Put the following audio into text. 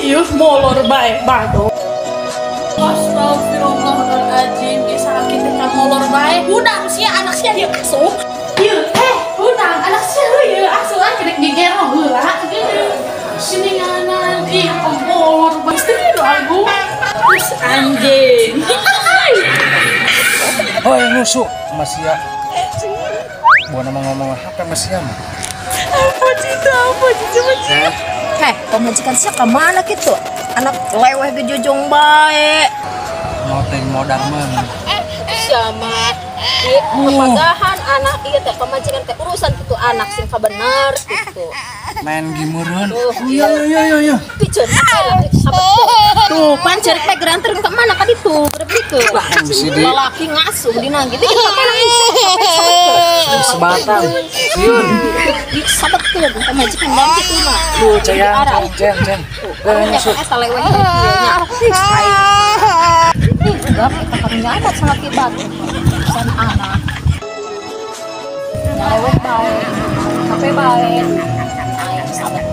Ih, molor bae bado. Astagfirullahaladzim, ih sakit teh molor bae. Hudang sia anak sia ieu asup. Ieu eh hudang anak sia ieu asup ah kerek gegero heula. Sininganan ih molor bae. Istri agung. Terus anjing. Oh, yang nusuk masih ya. Bukan mau ngomong apa masih ya mah. Apa cinta apa cinta cinta. Heh, pemajikan sia kemana gitu? Anak leweh gejojong bae. Mau teh modal mah. Sama kepagahan anak iya teh pemajikan teh urusan gitu anak sing kabener gitu. Main gimureun. Iya iya iya iya. Piceun tuh pan cerik teh geranter ke mana ka ditu berbikeun. Lalaki ngasuh dina gitu ka mana sebatang. Sieun. Sabetkeun pamajikan dan kitu mah. Tuh cayang cayang cayang. Karunya eta leweh teh kieu nya. Ih, gap eta karunya amat sama kibat. Urusan anak. Leweh bae. Kape bae. Aing sabetkeun.